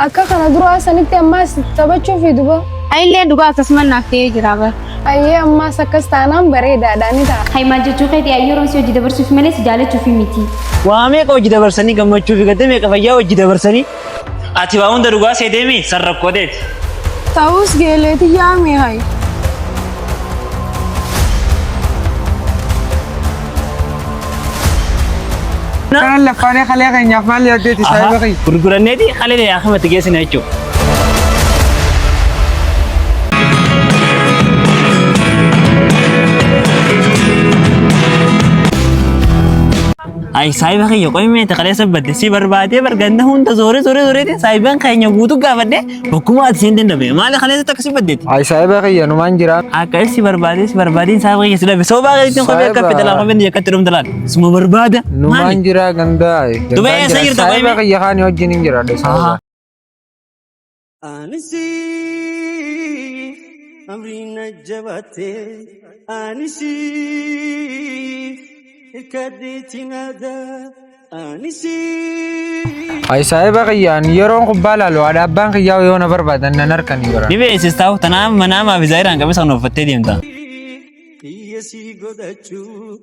Akka kana duraa sanitti ammaas taphachuufi duba. Anillee dhugaa akkasuma naaf ta'ee jira bar. Ayyee ammaas akkas taanaan bareedaadha ni ta'a. Hay maal jechuu keeti ay yeroon si hojii dabarsuuf malee si jaalachuufi miti. Waa meeqa hojii dabarsanii gammachuu fi gadda meeqa fayyaa hojii dabarsanii. Ati waa hunda dhugaa see deemi san rakkoo teeti. Ta'us geeleeti yaami hay. Kanan laffaanee kalee keenyaaf maal yaaddeeti saahiba kiyya? Gurguranneeti kalee akkamatti geessina jechuudha. Ay saahiba kiyya qoy meete kaleessa badde si barbaadee barganda hunda zooree zooree zooreetiin saahiban keenya guutuu gaafadhe bakkuma ati seen dandame maali kaleessa takka si baddeeti. Ay saahiba kiyya numaan jira. Akka si barbaadee si barbaadeen saahiba kiyya si dhabe sobaa keetiin kophee akka Saahiba. fedha laa kopheen yakkatti dhumta laal suma barbaada Numaan maali. jira ganda. Duba eessa jirta qoy Saahiba mee? kiyya kaani wajjin hin jiraadha saahiba. Anisi amriin na jabaate anisi kaddeetiin aadaa anisi. Ay saahiba kiyya ani yeroon kubbaa laalu haadha abbaan kiyyaa yoo na barbaadan nan harkanii bara. Ni beeksistaa tanaaf manaamaa fi zaayiraan qabisa kan uffattee deemta. Kiyya si godhachuu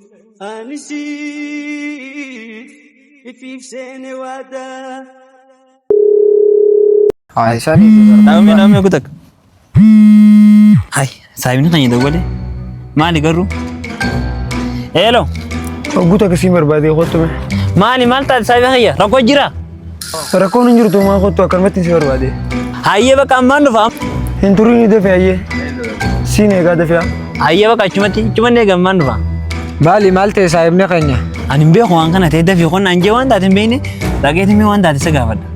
anisi ifiif seene waadaa. Ay sanii Dhaabamee dhaabamee kutak. Hai, saayibni keenya dawwale. Maali garuu? Hello. Hogguu takka siin barbaadee kottu mee. Maali maal taate saayiba kiyya? Rakkoo jira? Rakkoon hin jirtu maa kottu akkanumatti si barbaade. Hayyee bakka ammaan dhufa. Hin turiin dafee hayyee. Siin eegaa dafee. Hayyee bakka achumatti achumatti eega ammaan dhufa. Maali maal ta'e saahibni keenya? Ani hin beeku waan kana ta'e dafii qonnaan jee waan taate hin beekne dhaqeetii mee waan taate isa gaafadha.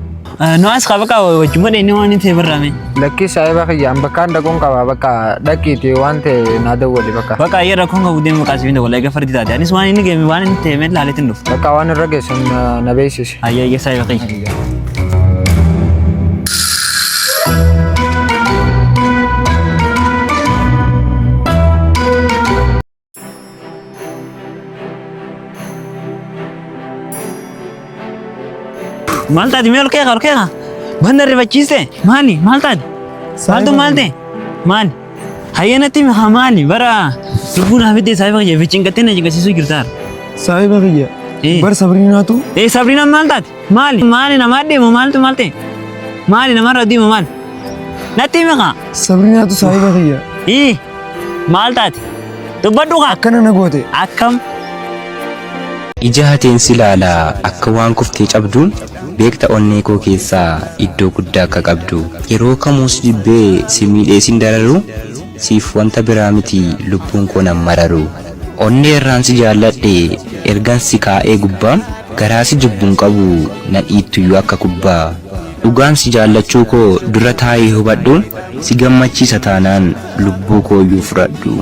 Nu as qaba qaba wajjuma dheenni waan inni ta'e barraame. Lakkii saahiba kiyya an bakkaan dhaquun qaba bakka dhaqiiti waan ta'e naa dawwali bakka. Bakka ayyee rakkoon qabu deemu maqaa sibiin dawwala eega fardi taate. Anis waan inni geeme waan inni ta'e mee laaleetiin dhufu. Bakka waan irra geessan na beeksisi. Ayyee ayyee saahiba kiyya. Maal taate mee ol keeqa ol keeqa. Banna rifachiiste maali maal taate? Maaltu maal ta'e? Maali? Hayyee natti himi haa maali bara lubbuun haa fiddee saahiba kiyya fi cinqattee na cinqasiisuu jirtaar. Saahiba kiyya. Eh. Bar sabriinaatu Ee Sabriinaan maal taate? Maali maali namaa deemu maaltu maal ta'e? Maali namarra deemu maali? Natti himi haa. Sabriinaatu saahiba kiyya. Ii maal taate? Dubbadhu kaa. Akkana na goote. Akkam? Ija hateen si laala akka waan kuftee cabdu Beekta onnee koo keessaa iddoo guddaa akka qabdu Yeroo kamuu si jibbee si miidhee sin dararu Siif wanta biraa miti lubbuun koo nan mararu Onnee irraan si jaalladhe ergan si kaa'ee gubbaa Garaa si jibbu hin qabu na dhiittuyyuu akka kubbaa Dhugaan si jaallachuu koo dura taa'ii hubadhu Si gammachiisa taanaan lubbuu kooyyuu fudhadhu.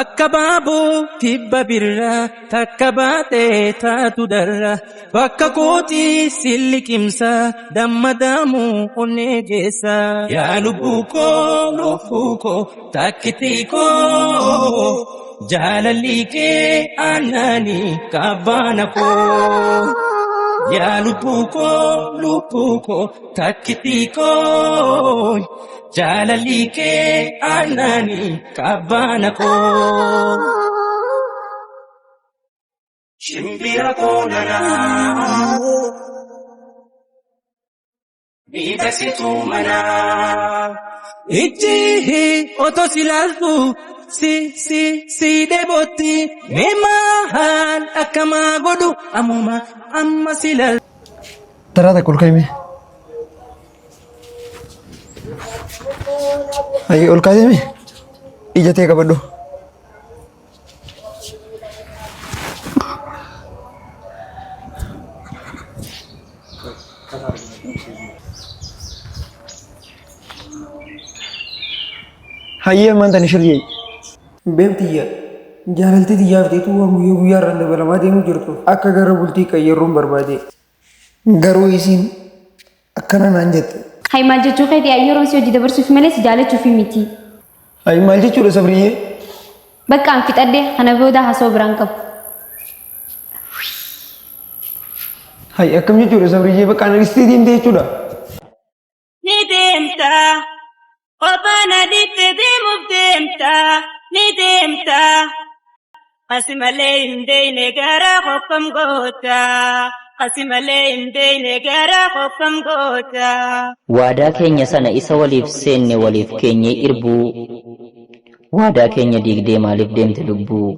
Akka baaboo tibba birraa takka baatee taatu darra bakka kootii si liqimsa damma daamuu onnee geessa. Yaa lubbuu koo lubbuu koo takkitii koo jaalalli kee aannaanii qabbaana koo. Yaa lubbuu koo lubbuu koo takkitii koo. Jaalalli kee aannaani qabbaana koo. Shimbira koo nanaa. Miidhagsituu manaa. Ijji otoo si ilaaltu si si si dheebotti mee maal akkamaa godhu ammuma amma si ilaaltu. Taraa takka ol kaa'ime. Hayyee ol kaasee ija tee qabadhu. Hayyee ammaan tani shirrii. Beemtiyya jaalaltii tiyyaaf teetuu waan guyyaa guyyaa irraan dabalamaa deemuu jirtu akka gara bultii qayyarruun barbaade. Garuu isiin akkana naan jette. Hay maal jechuu keeti ay yeroon si hojii dabarsuuf malee si jaalachuuf miti. Hay maal jechuudha Sabriyyee? Bakka an fixadhe kana booda haasoo biraan qabu. Hay akkam jechuudha Sabriyyee bakka ana dhistee deemte jechuudha. deemta. Kophaa na dhiiftee deemuuf deemta ni deemta. Asi malee hin beekne gara kokkam goota. Asi malee hin beekne gara kokkam goota. Waadaa keenya sana isa waliif seenne waliif keenyee irbuu Waadaa keenya diigdee maaliif deemte lubbuu.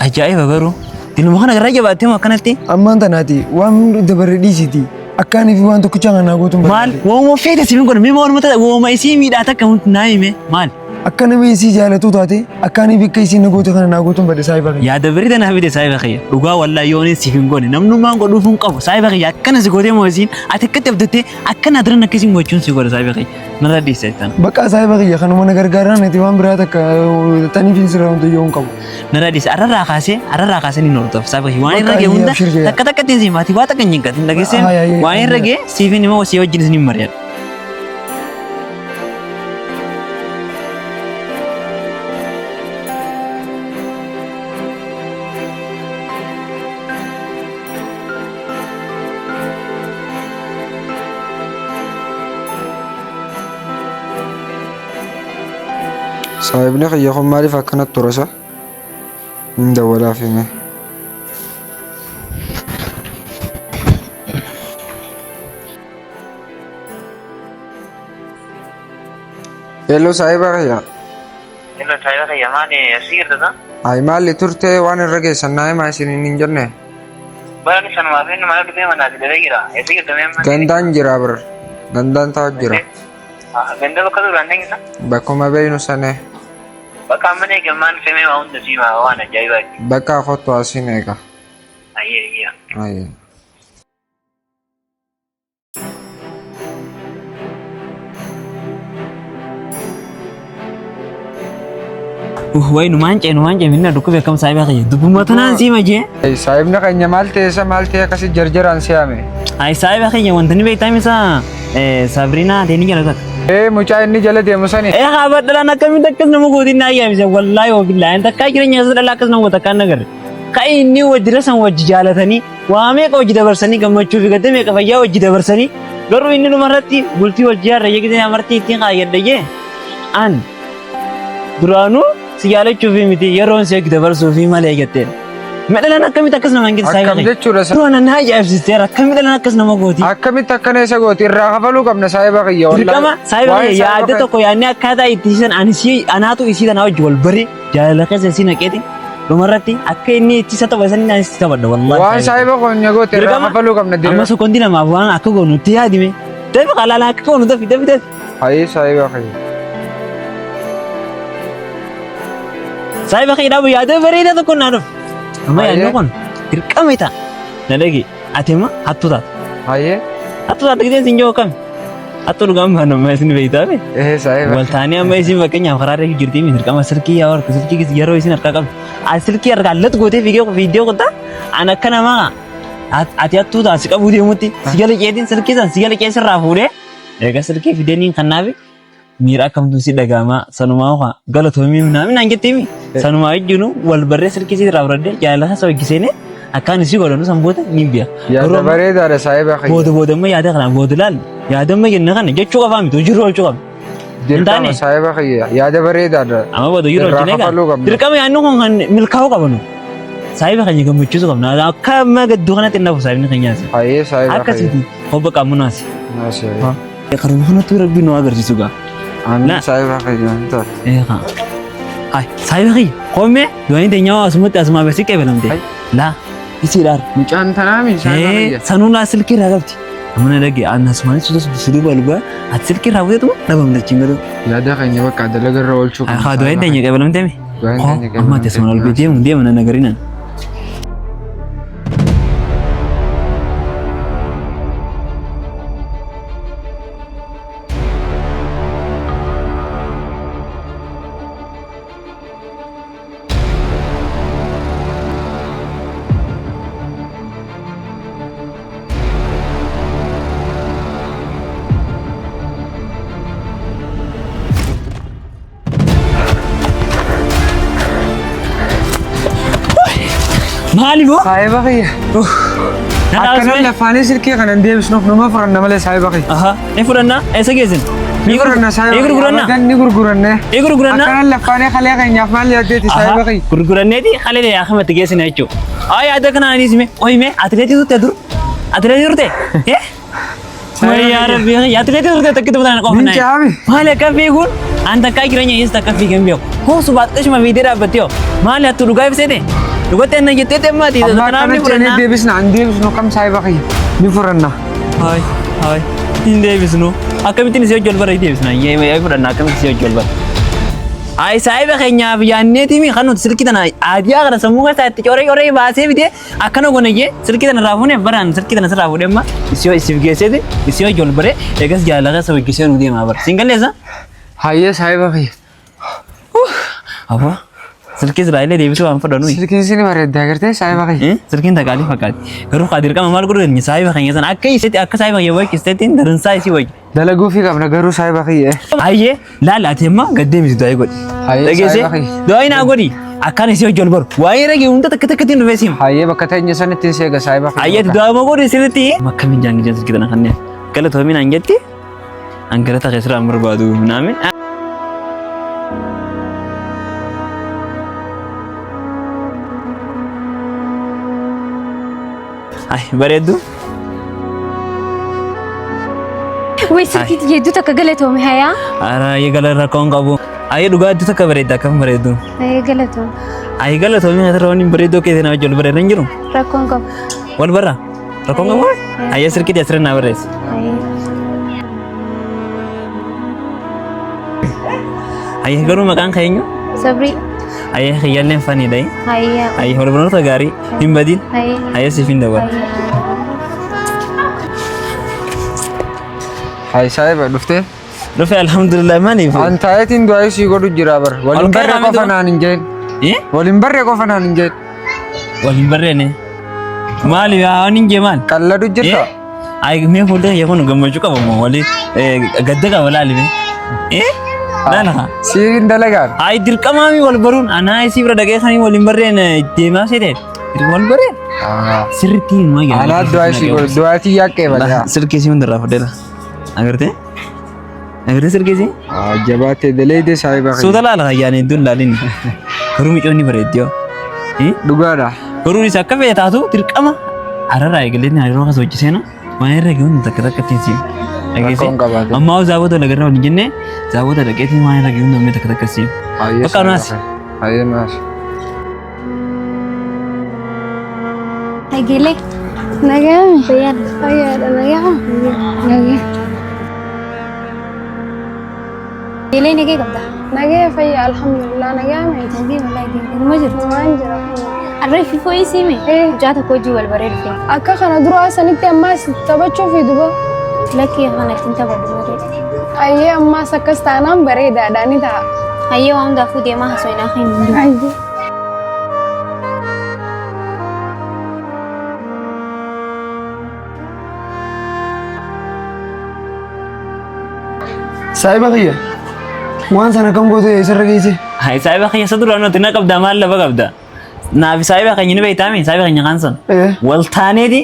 Ajaa'iba garuu. Diluma kana garaa jabaattee moo akkanatti? Ammaan tanaati waan dabarre dhiisiti. Akkaanii fi waan tokkicha kanaa gootuun Maal? Wooma feete siif hin godhu. Mee waanuma ta'a wooma isii miidhaa takka naa hime maal? Akka nama isii jaalatuu taate akkaanii bikka isiin na goote kana naa gootuun bade saahiba kiyya. Yaada bareeda naa fide saahiba kiyya. Dhugaa wallaahi yoon siif hin goone namnummaan godhuuf hin qabu. Saahiba kiyya akkana si gootee moo isiin ati akkatti abdattee akkana adiran akkasiin gochuun si godha saahiba kiyya. Narra dhiise tana. Bakka saahiba kiyya kanuma na gargaaraan ati waan biraa takka taniif hin sirraa wanta yoo hin qabu. Narra dhiise arrarraa kaasee arrarraa kaasee ni hordof saahiba kiyya. Waan irra Bakka ga'e hunda abshir jedha. takka takka ittiin siif ati waa takka hin jinqatin dhageessee Ay, ay, ay, waan irra ay. ga'e siifin immoo si wajjin isin hin mari'adha. Saahibni kiyya kun maaliif akkanatti tura isa? Hin dawwalaaf hime. Hello saahiba kiyya. Hello saahiba kiyya maali asii jirta? Ay maali turte waan irra geessan naa himaa isiniin hin jenne. Bara sanumaa fi numaa dhufee manaa si dhabee jira. Eessa jirta mee amma? Gandaan jira bar. Gandaan taa'u jira. Ganda bakka duraan deengisa? Bakkuma beeynu sanee. Bakka amma nee gammaan femee waa hunda siima waan ajaa'ibaati. Bakka kottu asiin eega. Ayyee ayyee. Ayyee. Way numaan cee numaan cee minna dhukkube akkam saahiba kiyya dubbuma tanaan siima jee. Saahibni keenya maal ta'e isa maal ta'e akkasi jarjaraan si'ame. Ay saahiba kiyya wanta ni beektaa misa Sabrina teeni jala takka. Ee mucaa inni jala deemu sani. Ee haa dhalaan akkamitti akkas nama gootiin na ayyaamise wallaahi wa billaahi takkaa jireenya keessa dhalaa akkas nama goota akkaan nagarre. Ka inni wajjira san wajji jaalatanii waa meeqa wajji dabarsanii gammachuu fi gadda meeqa fayyaa wajji dabarsanii garuu inni dhumarratti bultii wajji yaarra jee amartii ittiin kaayyadha jee an duraanuu si jaalachuufi miti yeroon si wajji dabarsuufi malee jetteen. Medhalaan akkamitti akkas nama hin gite Akkam jechuudha sa- Duraan na ajaa'ibsiisteera akkamitti dhalaan akkas nama gooti. Akkamitti akkana isa gooti irraa kafaluu qabna saahiba kiyya wallaahi. Dirqama saahiba Waa'ee kiyya saahiba yaada kiyya- tokko yaadni akkaataa itti isiisan ani isii anaatu isii tanaa wajji wal baree jaalala keessa isii naqeeti dhumarratti akka inni itti isa tapha sanii anis itti taphadha wallaahi. Waan saahiba keenya goote irraa Dirqama kafaluu qabna amma dirqama. sekoondii lamaaf waan akka goonu itti yaadime dafi qalaalaa akka goonu dafi dafi dafi. Hayii saahiba kiyya. Saahiba kiyya dhaabu yaada bareedaa tokko naa dhufe. Amma yaadni Hayyee. kun dirqama ta'a. Na dhagi ati amma hattuu taata. Hayyee. Hattuu taata giseen siin jiru akkami? Hattuu dhugaan baanu amma isin beektaa be? Ee saahiba. Wal taanee amma isin fakkeenyaaf karaa irra jirtii miti dirqama silkii yaa harka silkii yeroo isin harkaa qabdu. Ati silkii harkaa lat gootee fiigee fiigdee kuttaa an akka namaa ati hattuu ta'a si qabuu deemutti si jala ceetiin silkii san si jala ceesirraa fuudhee egaa silkii fidanii kannaafi miira akkamtu si dhaga'ama sanumaa ho'a galatoomii minaamin naan jetteemi sanumaa wajjinu wal barree silkii si irraa fudhadhee jaalala isa wajji seenee akkaan isii godhanu san booda ni biya. Yaada bareedaadha saahiba kiyya. Booda booda immoo yaada kana booda laal yaada amma jenne kana jechuu qofaa miti hojiirra oolchuu qabna. Hin Dirqama taane saahiba kiyya yaada bareedaadha. amma booda hojiirra Irraa oolchinee kafaluu qabna. dirqama yaadni kun kan milkaa'uu qabnu. Saahiba keenya gammachiisuu qabna akka amma gadduu kanatti hin dhabu saahibni keenyaas. Hayyee saahiba kiyya. Akkasitti hobba qaamnunaasi. Naasi. Karuma kanatti rabbi nu agarsiisu gaa. Amiin La. saahiba kiyya hin taatu. Eegaa. Hai, saahiba kiyya. Koomee du'anii teenyaa asumatti asumaa beeksi qeebalamte. Hai. Laa, isiidhaan. Mucaan tanaami saahiba kiyya. Sanuu laa silkii irraa qabdi. Amma na dhage anna asumaan si duuba luba ati silkii irraa fuuteetuma dhabamte achiin garuu. Yaada keenya bakka dalaga irra oolchuu qabna. Haa du'anii teenya qeebalamte mi? Du'aan Koo teenya amma ati asumaan ol deemu deemu na nagarinan. Maali boo? Saahiba kiyya. Akkana lafaanii silkii kana hin deebisnuuf numa furanna malee saahiba kiyya. Aha, ni fudhanna eessa geessin? Ni fudhanna saahiba Ni kiyya. gurguranna? Abadan ni gurguranne. Ni gurguranna? Akkana lafaanii kalee keenyaaf maal yaaddeeti saahiba kiyya. Gurguranneeti kalee akkamatti geessina jechuudha. Ay yaada kana anis mee oi mee atileetii turte dur atileetii turte eh Way yaa rabbi atileetii turte takka turan qofa Ni caame. Maali akka fiiguun an takkaa jireenya keessa takka fiigan beeku. Hoo subaat qashuma fiigdee dhaabbattee hoo maali hattu dhugaa ibsite dhugaatti anna jettee temmaati Amma kanaaf ni akkana jennee fudhannaa. deebisna hin deebisnu kam saahiba kiyya. Ni furanna. Hay hay hin deebisnu akkamittiin isii hojii ol bara deebisna yee fudhanna akkamitti isii hojii ol bara. Ay saahiba keenyaaf yaanneetimi kan nuti silkii tana adiyaa kana sammuu keessaa itti coree coree baasee fidee akkana goone jee silkii tana irraa fuunee baraan silkii tana sirraa fuudhee amma isii isiif geesseeti isii hojii ol baree eegas jaalala keessa hojii nu deemaa bara. Siin galleessa? Hayyee saahiba kiyya. Aboo silkii Israa'elee deebisuu waan fudhannu. Silkiin isin bareedda agartee saahiba kiyya. Silkiin takaalii fakkaati. Garuu kaa dirqama maal godhu dandeenya saahiba keenya sana akka isitti akka saahiba keenya wayyi daransaa isii wayyi. Dalaguufii qabna garuu saahiba kiyya. Hayyee laala ati amma gad deemisi du'aa godhi. Hayyee Dhageessee saahiba kiyya. du'aa naa godhi akkaan isii hojii ol baru. Waa'ee ragee hunda takka takkatti nu feesiima. Hayyee bakka teenya sanitti seega saahiba kiyya. Hayyee ati du'aa ma godhi sirriitti. Akkamiin jaangijaan silkii tana kanneen galatoomi naan jetti an galata keessirraa hin barbaadu naamin. Ay bareeddu. Way silkii hedduu takka galatoome hayaa. Ara eegala rakkoon qabu. Ayi dhugaa hedduu takka bareedda akkam bareeddu. Hayyee galatoome. Ayi galatoomi asirra waan hin bareedduu keessa nama wajjin wal bareedan hin jiru. Rakkoon qabu. Wal barra rakkoon qabu. Ayi silkii asirra naa barreessi. Hayyee. Ayi garuu maqaan keenyu. Sabrii. Ayi kiyyaalleen faniidha. Hayyee. Ayi wal barnoota gaarii hin badin. Hayyee. Ayi siif hin dabala. Hayi saahiba dhuftee. Dhufe alhamdulillah maaliif? An taayetiin du'aa isii godhu jira bara. Waliin Ol barree ka'aa qofa miti. naan hin jeen. Eh? Waliin barree qofa naan hin jeen. Wal hin barreene. Maali yaa waan hin jee maal? Qalladu jirta. Ayi mee fuullee kiyya kun gammachuu qaba moo walii gadda qaba laali mee? Eh? Laala haa. Siin dalagaan. Ayi dirqamaami wal baruun anaa isii bira dhaqee sanii wal hin barreen deemaa seete. Wal barreen. Sirriitti hin maa Anaa du'aa isii godhu du'aatii yaaqqee badaa. Silkii isii hundarraa fudheera. Agartee? Agartee silkii isii? Jabaatee daleedee saahiba kiyya. Suuta laala hayyaan hedduun laalin. Garuu micoonni bareeddi yoo. Dhugaadha. Garuu isa akka fedhe taatu dirqama ararraa eegalee hariiroo keessa hojii seena waan irra gahuun takka takka ittiin siima. Rakkoon qabaate. Ammaa zaabota lagarraa waliin jennee zaabota dhaqeetiin waan irra gahuun namni takka takka siima. Hayyee Bakka saahiba nuas. kiyya. Hayyee nuas. Hageelee. Nagaami. Fayyaadha. Fayyaadha nagaami. Nagee. Hageelee nagee qabda. Nagee fayyaa alhamdulillah nagaami. Nagee wallahi deemee jirtu. Waan jira. Arra fi fooyii siime. Mucaa tokko hojii wal baree dhufe. Akka kana duraa sanitti ammaas taphachuu fi duba. Lakkii kana ittiin taphadhu malee. Ayyee ammaas akkas taanaan bareedaadha ni ta'a. Hayyee waan hundaafuu deemaa haasofnaa kan hin jiru. Ayyee. Saahiba kiyya waan sana kam goote isarra geesse? Hai saahiba kiyya isa duraan nuti na qabda maal lafa qabda. Naaf saahiba keenya ni beektaami saahiba keenya kaan sun. Wal taaneeti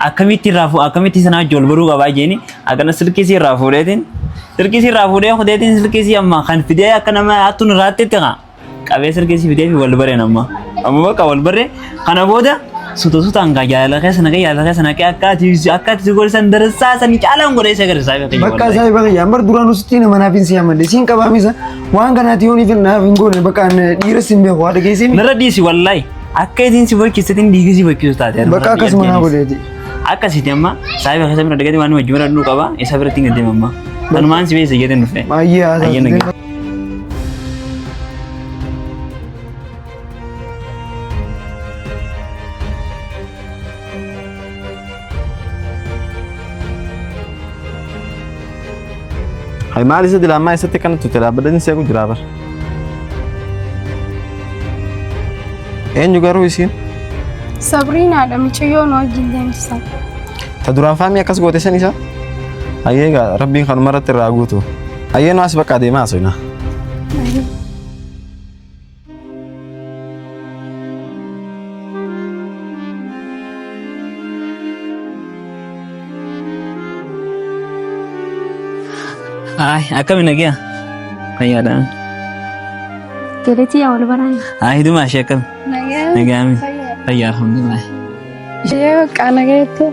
akkamitti irraa fuudh akkamitti sana wajji wal baruu qabaa jeeni akkana silkii isii irraa fuudheetiin silkii isii irraa fuudhee fuudheetiin silkii isii amma kan fidee akka nama hattuun irraatti itti haa qabee silkii isii fidee fi wal bareen amma. Amma bakka wal barree kana booda suuta suutaan gaa jaalala keessa naqee jaalala keessa naqee akka ati akka ati si godhisan darsaa sanii caalaan godhee isa gara saahiba keenya. Bakka saahiba kiyya ambar duraan usitti nama naaf hin siyaamne siin qabaamisa waan kanaati yoon ifin naaf hin goone bakka an dhiira sin beeku haadha geessee Narra dhiisi wallahi akka isin si boykisetin dhiigi si boykisu taate. Bakka akkasuma naa godheeti. Akkasitti amma saahiba keessa bira dhaqeeti waan wajjin bira qaba isa biratti hin deema amma. Kanumaan si beessa jedheen dhufe. Baay'ee Ayyee haasaa. nagee. Hai maal isa dilaamaa isatti akkana turte dhaabbadhanii seequ jira bar. Eenyu garuu isiin? Sabriinaadha mucayyoo nu wajjin deemsisan. Ta duraan faamii akkas goote san isa? Hayyee egaa rabbiin kanuma irratti irraa guutu. Hayyee nu as bakka adeemaa haasofna. Ay, akkami nagaa? Fayyaadha. Galatii yaa wal baraan. Ay, dhuma ishee akkami? Nagaa. Nagaami. Fayyaa alhamdulillah. Ishee bakka nagaatti.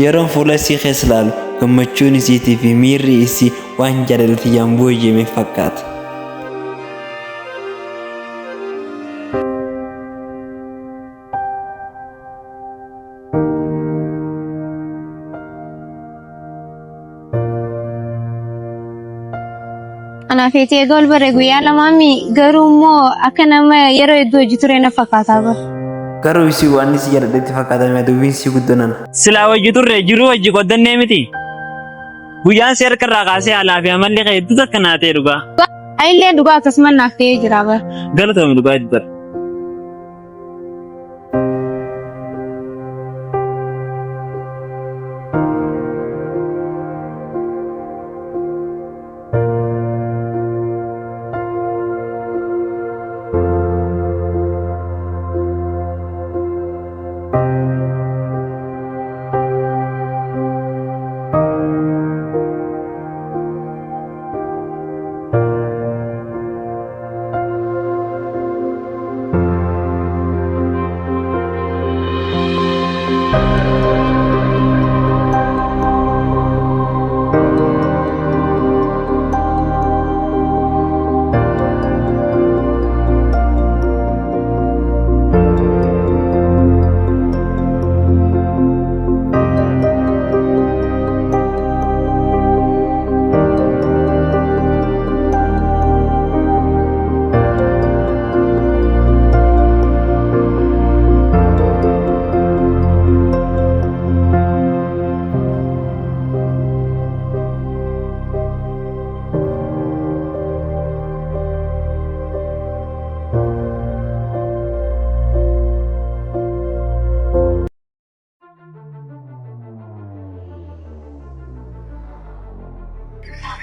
Yeroon fuula isii keessa ilaalu gammachuun isiitii fi miirri isii waan jaalala tiyyaan booji'ame fakkaata. Anaaf eetii egaa ol bare guyyaa lamaami garuu immoo akka nama yeroo hedduu hojii ture na fakkaataa bara. Garuu isii waan isii jaaladhetti fakkaatame dubbiin isii guddoo nana. Silaa wajji turre jiruu wajji qoddannee miti. Guyyaan si harka irraa kaasee haalaa fi amalli kee hedduu takka naa ta'e dhugaa. Anillee dhugaa akkasuma naaf ta'ee jira bara. Galatoomi dhugaa hedduu bara.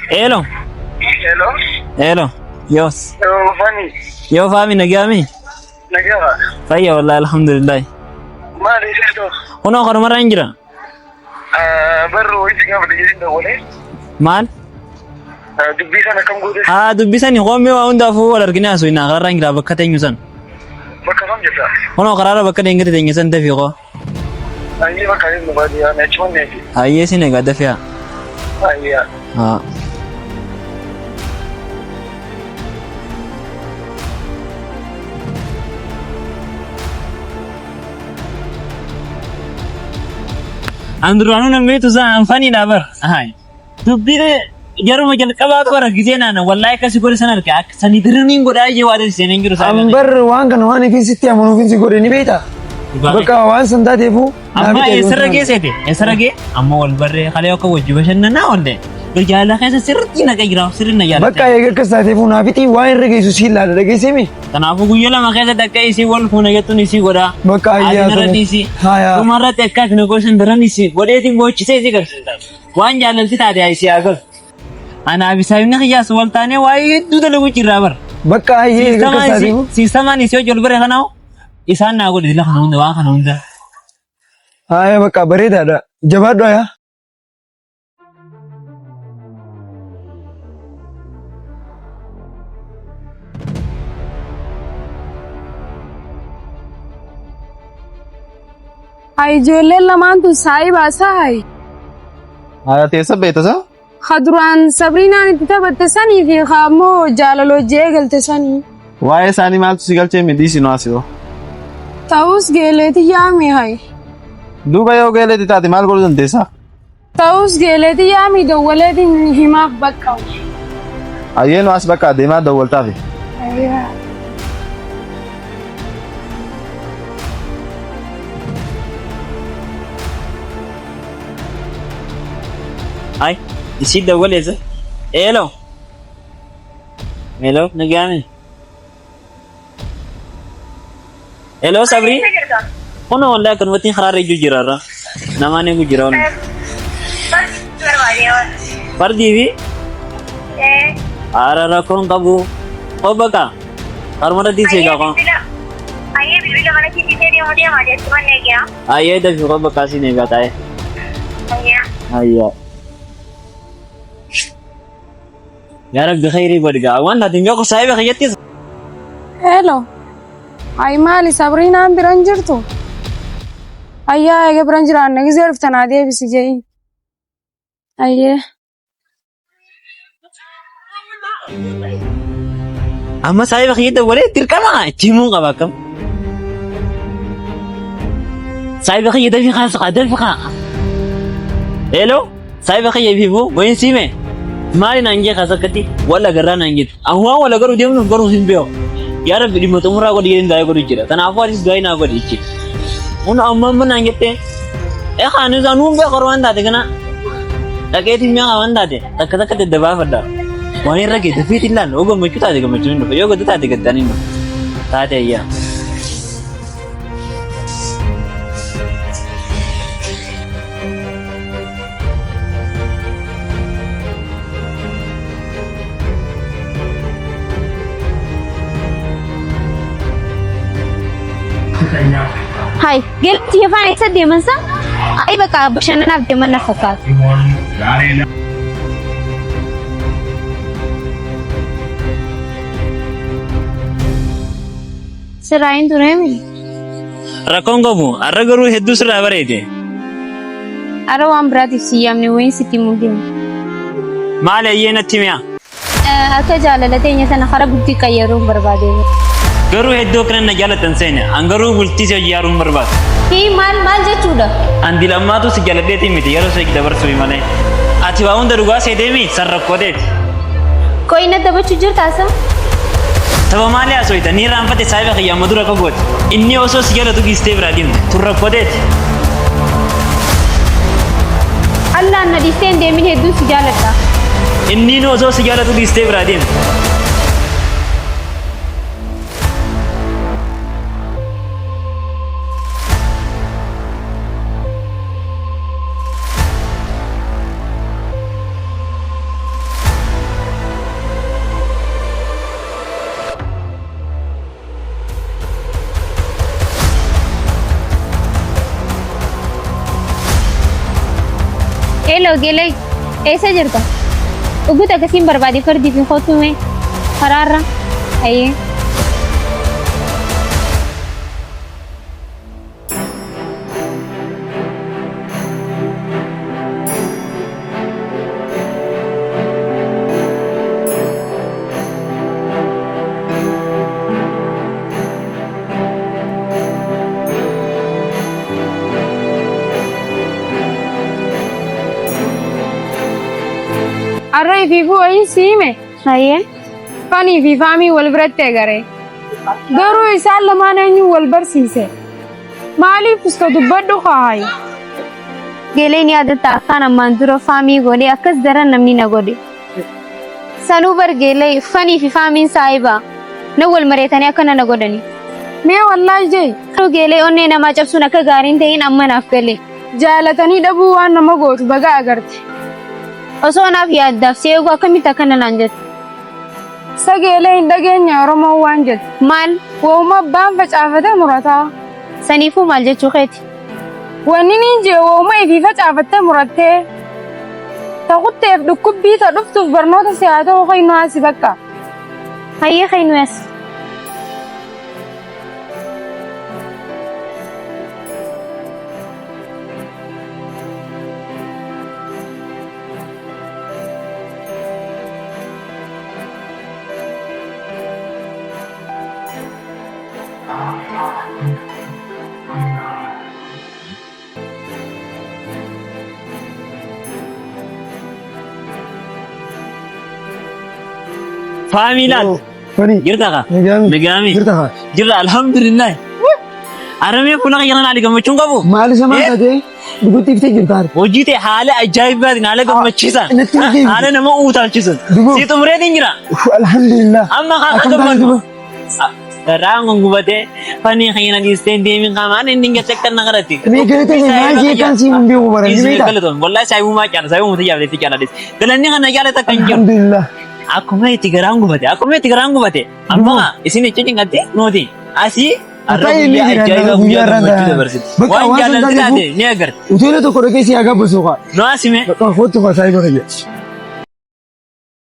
Elo. Hello. Elo. Yos. Hello, Fani. Yoo faami nagaami? Nagaha. Fayya wallahi alhamdulillah. Maali seeto? Kunoo kanumarra hin jira. Barru wayii gaafate jedhin dawwalee. Maal? Dubbii sana akkam goote? Haa dubbisani hoomii waa hundaafuu wal argine haasoo hin karaarra hin jira bakka teenyu san. Bakka kam jirta? Kunoo karaarra bakka deengate teenye san dafii koo. Ayyee bakka inni baadiyyaa ani achi manneeti. Hayyee sin egaa dafii haa. Ayyee. Haa. An duraanuu nan beektu isaa an faniidha bar. Ahaay. Dubbii yeruma jalqabaa bara gisee naan wallaahi akkasi godhe san arge akka sanii diraniin godhaa jee waa seenee hin jiru isaa. An bar waan kana waan ifin sitti amanuufin si godhe ni beektaa? Bakka waan san taateefuu naa Amma bite eessarra geessete eessarra gee amma wal barree kalee akka wajji bashannanaa oolle. Jaalala keessa sirriitti naqa jira sirri na jaalladha. Bakka eega akkas taateefuu naa fixii waan irra geessu siin laala dhageessee mi? Kanaafuu guyyaa lama keessatti akka isii wal fuuna jettuun isii godhaa. Bakka ayyaa Ati narra tole. dhiisii. Hayaa. Dhumarratti akka ati na gosan daran isii godheetiin goochisee isii garsiisa. Waan jaalalti taate haa isii haa galu. Anaa fi saayibni kiyyaas wal taanee waa'ee hedduu dalagu jirraa bara. Bakka ayyee eega akkas taateefuu. Siistamaan isii hojii wal bare kanaa isaan naa godhe dila kana hunda waan kana hunda. Haaya bakka bareedaadha. Jabaadhu hayaa. Hayi ijoolleen lamaan tun saayibaa isaa hayi. Haaya teessa beekta isaa? Ka duraan Sabriinaan itti taphatte sanii fi ka ammoo jaalala hojii eegalte sanii. Waa'ee isaanii maaltu si galchee midhiisi nu asiroo? Ta'us geeleeti yaami hayi. Duuba yoo geeleeti taate maal godhuu dandeessaa? Ta'us geeleeti yaami dawwaleetiin himaaf bakka. Ayyee nu as bakka deemaa dawwaltaafi. Ayyaa. Ay, isii dawwaleessa. Eelo. Eelo, nagaame. Eelo, Sabrii. Kun wallahi akkanumatti karaarra ijju jira irra. Namaan eegu jira walli. Fardii fi haara rakkoon qabu. Koo bakka. Karuma irratti seegaa koo. Ayyee bilbila mana keetii deemu deemaa jechuun manneen eegaa. Ayyee dafii qaba kaasiin eegaa taa'e. Ayyee. Ayyaa. Yaa Rabbi khayrii godhi gaa. Waan laatiin beeku saahiba kiyyattis. Hello. Ay maali Sabriinaan biran jirtu? Ayyaa eega biran jiraanne gizee dhufte naa deebisi je'i. Ayyee. Amma saahiba kiyya dawwalee dirqama itti himuun qaba akkam. Saahiba kiyya dafii kaasa kaa dafii kaa. Hello saahiba kiyya fiifuu wayin siime maali naan jee kaasa akkatti wal agarraa naan jettu. An waan wal agaruu deemnuuf garuu hin beeku. Yaa Rabbi dhimma xumuraa godhi jedheen daa'ee godhu jira. Kanaafuu atis du'aa naa godhi jechuudha. Kun amma amma naan jettee eegaa nuyi nuun beeku waan taate kana dhaqeetiin mi'a waan taate takka takka daddabaafadha. Waan irra geete fiitiin laalla yoo gammachuu taate gammachuun hin dhufa yoo gadda taate gaddaan hin dhufa. Taate ayyaa. Hai, galti afaan eessa deeman sa? Ai bakka bashannanaaf deeman na fakkaata. Sirraa hin tureemi. Rakkoon qabu har'a garuu hedduu sirraa bareede. Ara waan biraatiif si yaamne wayiin sitti himuu deema. Maali ayyee natti mi'a. Akka jaalala teenya sana karaa bultii qayyaruun barbaade. Garuu hedduu akkana na jaalatan seene an garuu bultii si hojii yaaruun barbaadu. Hii maal maal jechuudha? An dilammaatu si jaaladheetii miti yeroo si dabarsuu malee. Ati waa hunda dhugaa seeteemi san rakkooteeti. Qoyi na taphachuu jirtaa sa? Tapha maalii haasofta ni irraanfatte saahiba kiyya amma dura akka goote. Inni osoo si jaalatu dhiistee biraa deemte tun rakkooteeti. Allaan na dhiistee hin deemin hedduun si jaaladha. Inni osoo si jaalatu dhiistee biraa deemte. Hello Gelee, eessa jirta? Dhuguuta akkasiin barbaade fardii fi kottu mee karaarra. Ayyee. Har'a ifiifuu wayii siime. Ayyee. Fanii fi faamii wal biratti eegare. Garuu isaan lamaan eenyuun wal barsiise? Maaliif usta dubbadhu kaayi? Geeleen yaadatta akkaan ammaan dura faamii godhe akkas daran namni na godhe. Sanuu bar geelee fanii fi faamiin saahiba na wal mareetanii akkana na godhani. Mee wallaahi jee Garuu geelee onnee namaa cabsuun akka gaariin ta'in amma naaf gale. Jaalatanii dhabuu waan nama gootu baga agarte. Osoo naaf yaaddaaf si eegu akkamitti akkana naan jette? Sageelee hin dhageenye Oromoon waan jette. Maal? Wooma abbaan facaafate murataa. Saniifuu maal jechuu keeti? Wanni niin jee wooma ifii facaafatte murattee. Ta kutteef dhukkubbii ta dhuftuuf barnoota si haa ta'u kaynuu asi bakka. Hayyee kaynuu as. Faamii laal. Jirta ka? Nagaami. Jirta ka? Jirra alhamdulillah. Aramee fuula kiyya kana ali gammachuun qabu. Maal isa maal taatee dhugutti iftee jirta haadha. Hojii ta'e haala ajaa'ibaatiin haala gammachiisaan Natti hin deebiin. haala nama uutaalchisan. Si xumureetiin jira. Alhamdulillah. Amma kan Akkam taate gammadu. duba? Garaan kun gubatee fanii kiyya na dhiistee hin deemin qaamaan inni hin gatte akka na kadhatti. Mee galata kee maal jee kan siin hin beeku bara ni beektaa? Galatoon wallahi saayibummaa caala saayibummaa tajaajila caala dhis. Galanni kana jaalata kan jiru. Alhamdulillah. Akkuma itti garaan gubate akkuma itti garaan gubate amma isin itti cinqatte nuti asii Har'a Ta'e inni guyyaa jira ajaa'ibaa guyyaa guyyaa irraan gammachuu ta'a. dabarsite. Bakka Waan waan jaalalti sun taate ni agarta. Hoteela tokko dhaqee si haa gabbasu kaa. Nu asime. Bakka kootu kaa saayiba kiyya.